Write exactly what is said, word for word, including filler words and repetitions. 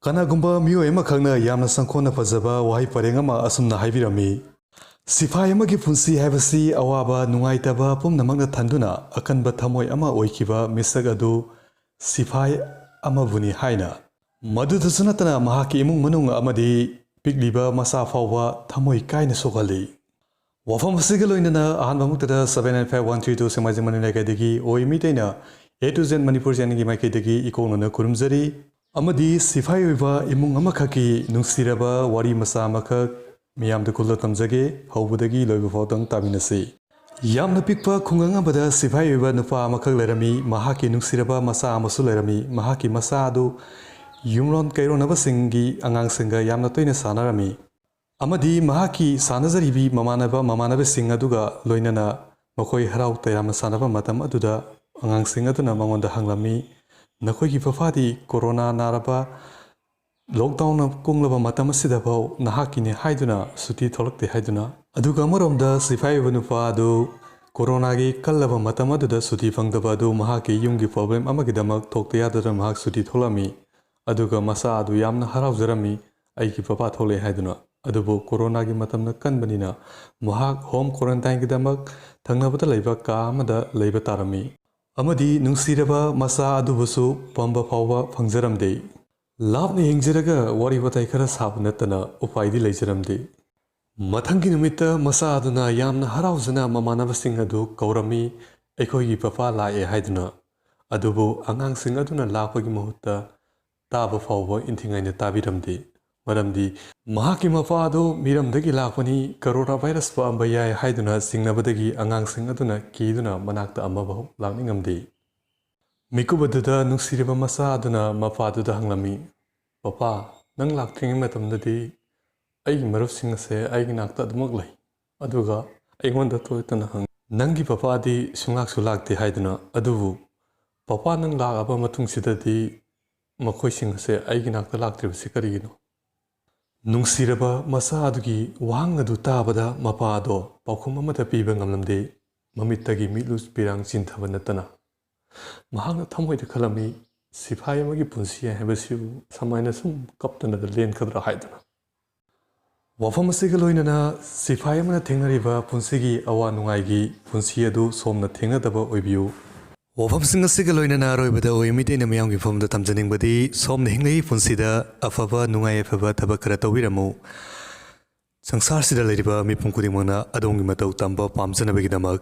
ꯀꯅꯥꯒꯨꯝꯕ ꯃꯤꯑꯣꯏ ꯑꯃꯈꯛꯅ ꯌꯥꯝꯅ ꯁꯪꯈꯣꯟꯅ ꯐꯖꯕ ꯋꯥꯍꯩ ꯄꯔꯦꯡ ꯑꯃ ꯑꯁꯨꯝꯅ ꯍꯥꯏꯕꯤꯔꯝꯃꯤ: "ꯁꯤꯐꯥꯏ ꯑꯃꯒꯤ ꯄꯨꯟꯁꯤ ꯍꯥꯏꯕꯁꯤ ꯑꯋꯥꯕ ꯅꯨꯡꯉꯥꯏꯇꯕ ꯄꯨꯝꯅꯃꯛꯅ ꯊꯟꯗꯨꯅ ꯑꯀꯟꯕ ꯊꯃꯣꯏ ꯑꯃ ꯑꯣꯏꯈꯤꯕ ꯃꯤꯁꯛ ꯑꯗꯨ ꯁꯤꯐꯥꯏ ꯑꯃꯕꯨꯅꯤ" ꯍꯥꯏꯅ꯫ ꯃꯗꯨꯗꯁꯨ ꯅꯠꯇꯅ ꯃꯍꯥꯛꯀꯤ ꯏꯃꯨꯡ ꯃꯅꯨꯡ ꯑꯃꯗꯤ ꯄꯤꯛꯂꯤꯕ ꯃꯆꯥ ꯐꯥꯎꯕ ꯊꯃꯣꯏ ꯀꯥꯏꯅ ꯁꯣꯛꯍꯜꯂꯤ꯫ ꯋꯥꯐꯝ ꯑꯁꯤꯒ ꯂꯣꯏꯅꯅ ꯑꯍꯥꯟꯕꯃꯛꯇꯗ seven nine five one three two ꯁꯦꯡꯃꯥꯏꯖꯤꯡ ꯃꯅꯤ ꯂꯩꯀꯥꯏꯗꯒꯤ ꯑꯣꯏ ꯃꯤꯇꯩꯅ A to Z ꯃꯅꯤꯄꯨꯔ ꯆꯦꯅꯦꯜꯒꯤ ꯃꯥꯏꯀꯩꯗꯒꯤ ꯏꯀꯣꯛꯅꯅ ꯈꯨꯔꯨꯝꯖꯔꯤ꯫ ꯑꯃꯗꯤ ꯁꯤꯐꯥꯏ ꯑꯣꯏꯕ ꯏꯃꯨꯡ ꯑꯃꯈꯛꯀꯤ ꯅꯨꯡꯁꯤꯔꯕ ꯋꯥꯔꯤ ꯃꯆꯥ ꯑꯃꯈꯛ ꯃꯤꯌꯥꯝꯗ ꯈꯨꯜꯂ ꯇꯝꯖꯒꯦ꯫ ꯍꯧꯕꯗꯒꯤ ꯂꯣꯏꯕ ꯐꯥꯎꯗꯪ ꯇꯥꯃꯤꯟꯅꯁꯤ꯫ ꯌꯥꯝꯅ ꯄꯤꯛꯄ ꯈꯨꯡꯒꯪ ꯑꯃꯗ ꯁꯤꯐꯥꯏ ꯑꯣꯏꯕ ꯅꯨꯄꯥ ꯑꯃꯈꯛ ꯂꯩꯔꯝꯃꯤ꯫ ꯃꯍꯥꯛꯀꯤ ꯅꯨꯡꯁꯤꯔꯕ ꯃꯆꯥ ꯑꯃꯁꯨ ꯂꯩꯔꯝꯃꯤ꯫ ꯃꯍꯥꯛꯀꯤ ꯃꯆꯥ ꯑꯗꯨ ꯌꯨꯝꯂꯣꯟ ꯀꯩꯔꯣꯟꯅꯕꯁꯤꯡꯒꯤ ꯑꯉꯥꯡꯁꯤꯡꯒ ꯌꯥꯝꯅ ꯇꯣꯏꯅ ꯁꯥꯟꯅꯔꯝꯃꯤ꯫ ꯑꯃꯗꯤ ꯃꯍꯥꯛꯀꯤ ꯁꯥꯟꯅꯖꯔꯤꯕꯤ ꯃꯃꯥꯟꯅꯕ ꯃꯃꯥꯟꯅꯕꯁꯤꯡ ꯑꯗꯨꯒ ꯂꯣꯏꯅꯅ ꯃꯈꯣꯏ ꯍꯔꯥꯎ ꯇꯌꯥꯝꯅ ꯁꯥꯟꯅꯕ ꯃꯇꯝ ꯑꯗꯨꯗ ꯑꯉꯥꯡꯁꯤꯡ ꯑꯗꯨꯅ ꯃꯉꯣꯟꯗ ꯍꯪꯂꯝꯃꯤ, "ꯅꯈꯣꯏꯒꯤ ꯐꯐꯥꯗꯤ ꯀꯣꯔꯣꯅꯥ ꯅꯥꯔꯕ, ꯂꯣꯛꯗꯥꯎꯟꯅ ꯀꯨꯡꯂꯕ ꯃꯇꯝ ꯑꯁꯤꯗꯐꯥꯎ ꯅꯍꯥꯛꯀꯤꯅꯤ ꯍꯥꯏꯗꯨꯅ ꯁꯨꯇꯤ ꯊꯣꯛꯂꯛꯇꯦ" ꯍꯥꯏꯗꯨꯅ꯫ ꯑꯗꯨꯒ ꯑꯃꯔꯣꯝꯗ ꯁꯤꯐꯥꯏ ꯑꯣꯏꯕ ꯅꯨꯄꯥ ꯑꯗꯨ ꯀꯣꯔꯣꯅꯥꯒꯤ ꯀꯜꯂꯕ ꯃꯇꯝ ꯑꯗꯨꯗ ꯁꯨꯇꯤ ꯐꯪꯗꯕ ꯑꯗꯨ ꯃꯍꯥꯛꯀꯤ ꯌꯨꯝꯒꯤ ꯄ꯭ꯔꯣꯕ꯭ꯂꯦꯝ ꯑꯃꯒꯤꯗꯃꯛ ꯊꯣꯛꯇ ꯌꯥꯗꯗꯅ ꯃꯍꯥꯛ ꯁꯨꯇꯤ ꯊꯣꯛꯂꯝꯃꯤ꯫ ꯑꯗꯨꯒ ꯃꯆꯥ ꯑꯗꯨ ꯌꯥꯝꯅ ꯍꯔꯥꯎꯖꯔꯝꯃꯤ, "ꯑꯩꯒꯤ ꯄꯄꯥ ꯊꯣꯛꯂꯛꯑꯦ" ꯍꯥꯏꯗꯨꯅ꯫ ꯑꯗꯨꯕꯨ ꯀꯣꯔꯣꯅꯥꯒꯤ ꯃꯇꯝꯅ ꯀꯟꯕꯅꯤꯅ ꯃꯍꯥꯛ ꯍꯣꯝ ꯀ꯭ꯋꯥꯔꯦꯟꯇꯥꯏꯟꯒꯤꯗꯃꯛ ꯊꯪꯅꯕꯗ ꯂꯩꯕ ꯀꯥ ꯑꯃꯗ ꯂꯩꯕ ꯇꯥꯔꯝꯃꯤ꯫ ꯑꯃꯗꯤ ꯅꯨꯡꯁꯤꯔꯕ ꯃꯆꯥ ꯑꯗꯨꯕꯨꯁꯨ ꯄꯝꯕ ꯐꯥꯎꯕ ꯐꯪꯖꯔꯝꯗꯦ꯫ ꯂꯥꯞꯅ ꯌꯦꯡꯖꯔꯒ ꯋꯥꯔꯤ ꯋꯥꯇꯥꯏ ꯈꯔ ꯁꯥꯕ ꯅꯠꯇꯅ ꯎꯄꯥꯏꯗꯤ ꯂꯩꯖꯔꯝꯗꯦ꯫ ꯃꯊꯪꯒꯤ ꯅꯨꯃꯤꯠꯇ ꯃꯆꯥ ꯑꯗꯨꯅ ꯌꯥꯝꯅ ꯍꯔꯥꯎꯖꯅ ꯃꯃꯥꯟꯅꯕꯁꯤꯡ ꯑꯗꯨ ꯀꯧꯔꯝꯃꯤ, "ꯑꯩꯈꯣꯏꯒꯤ ꯄꯄꯥ ꯂꯥꯛꯑꯦ" ꯍꯥꯏꯗꯨꯅ꯫ ꯑꯗꯨꯕꯨ ꯑꯉꯥꯡꯁꯤꯡ ꯑꯗꯨꯅ ꯂꯥꯛꯄꯒꯤ ꯃꯍꯨꯠꯇ ꯇꯥꯕ ꯐꯥꯎꯕ ꯏꯟꯊꯤꯉꯥꯏꯅ ꯇꯥꯕꯤꯔꯝꯗꯦ꯫ ꯃꯔꯝꯗꯤ ꯃꯍꯥꯛꯀꯤ ꯃꯄꯥ ꯑꯗꯨ ꯃꯤꯔꯝꯗꯒꯤ ꯂꯥꯛꯄꯅꯤ, ꯀꯣꯔꯣꯅꯥ ꯚꯥꯏꯔꯁ ꯄꯛꯑꯝꯕ ꯌꯥꯏ ꯍꯥꯏꯗꯨꯅ ꯆꯤꯡꯅꯕꯗꯒꯤ ꯑꯉꯥꯡꯁꯤꯡ ꯑꯗꯨꯅ ꯀꯤꯗꯨꯅ ꯃꯅꯥꯛꯇ ꯑꯃꯐꯥꯎ ꯂꯥꯛꯅꯤꯡꯉꯝꯗꯦ꯫ ꯃꯤꯀꯨꯞ ꯑꯗꯨꯗ ꯅꯨꯡꯁꯤꯔꯕ ꯃꯆꯥ ꯑꯗꯨꯅ ꯃꯄꯥꯗꯨꯗ ꯍꯪꯂꯝꯃꯤ, "ꯄꯄꯥ, ꯅꯪ ꯂꯥꯛꯇ꯭ꯔꯤꯉꯩ ꯃꯇꯝꯗꯗꯤ ꯑꯩꯒꯤ ꯃꯔꯨꯞꯁꯤꯡ ꯑꯁꯦ ꯑꯩꯒꯤ ꯅꯥꯛꯇ ꯑꯗꯨꯃꯛ ꯂꯩ, ꯑꯗꯨꯒ ꯑꯩꯉꯣꯟꯗ ꯇꯣꯏꯇꯅ ꯍꯪꯉꯤ, ꯅꯪꯒꯤ ꯄꯄꯥꯗꯤ ꯁꯨꯡꯂꯥꯛꯁꯨ ꯂꯥꯛꯇꯦ" ꯍꯥꯏꯗꯨꯅ꯫ ꯑꯗꯨꯕꯨ ꯄꯄꯥ ꯅꯪ ꯂꯥꯛꯑꯕ ꯃꯇꯨꯡꯁꯤꯗꯗꯤ ꯃꯈꯣꯏꯁꯤꯡ ꯑꯁꯦ ꯑꯩꯒꯤ ꯅꯥꯛꯇ ꯂꯥꯛꯇ꯭ꯔꯤꯕꯁꯤ ꯀꯔꯤꯒꯤꯅꯣ? ꯅꯨꯡꯁꯤꯔꯕ ꯃꯆꯥ ꯑꯗꯨꯒꯤ ꯋꯥꯍꯪ ꯑꯗꯨ ꯇꯥꯕꯗ ꯃꯄꯥ ꯑꯗꯣ ꯄꯥꯎꯈꯨꯝ ꯑꯃꯠꯇ ꯄꯤꯕ ꯉꯝꯂꯝꯗꯦ꯫ ꯃꯃꯤꯠꯇꯒꯤ ꯃꯤꯠꯂꯨ ꯄꯤꯔꯥꯡ ꯆꯤꯟꯊꯕ ꯅꯠꯇꯅ꯫ ꯃꯍꯥꯛꯅ ꯊꯃꯣꯏꯗ ꯈꯜꯂꯝꯃꯤ, ꯁꯤꯐꯥꯏ ꯑꯃꯒꯤ ꯄꯨꯟꯁꯤ ꯍꯥꯏꯕꯁꯤꯕꯨ ꯁꯨꯃꯥꯏꯅ ꯁꯨꯝ ꯀꯞꯇꯅꯗ ꯂꯦꯟꯒꯗ꯭ꯔꯥ ꯍꯥꯏꯗꯅ꯫ ꯋꯥꯐꯝ ꯑꯁꯤꯒ ꯂꯣꯏꯅꯅ ꯁꯤꯐꯥꯏ ꯑꯃꯅ ꯊꯦꯡꯅꯔꯤꯕ ꯄꯨꯟꯁꯤꯒꯤ ꯑꯋꯥ ꯅꯨꯡꯉꯥꯏꯒꯤ ꯄꯨꯟꯁꯤ ꯑꯗꯨ ꯁꯣꯝꯅ ꯊꯦꯡꯅꯗꯕ ꯑꯣꯏꯕꯤꯌꯨ꯫ ꯋꯥꯐꯝꯁꯤꯡ ꯑꯁꯤꯒ ꯂꯣꯏꯅꯅ ꯑꯔꯣꯏꯕꯗ ꯑꯣꯏꯃꯤꯠ ꯑꯩꯅ ꯃꯤꯌꯥꯝꯒꯤ ꯃꯐꯝꯗ ꯊꯝꯖꯅꯤꯡꯕꯗꯤ, ꯁꯣꯝꯅ ꯍꯤꯡꯂꯤꯉꯩ ꯄꯨꯟꯁꯤꯗ ꯑꯐꯕ ꯅꯨꯡꯉꯥꯏ ꯌꯥꯏꯐꯕ ꯊꯕꯛ ꯈꯔ ꯇꯧꯕꯤꯔꯝꯃꯨ꯫ ꯁꯪꯁꯥꯔꯁꯤꯗ ꯂꯩꯔꯤꯕ ꯃꯤꯄꯨꯝ ꯈꯨꯗꯤꯡꯃꯛꯅ ꯑꯗꯣꯝꯒꯤ ꯃꯇꯧ ꯇꯝꯕ ꯄꯥꯝꯖꯅꯕꯒꯤꯗꯃꯛ꯫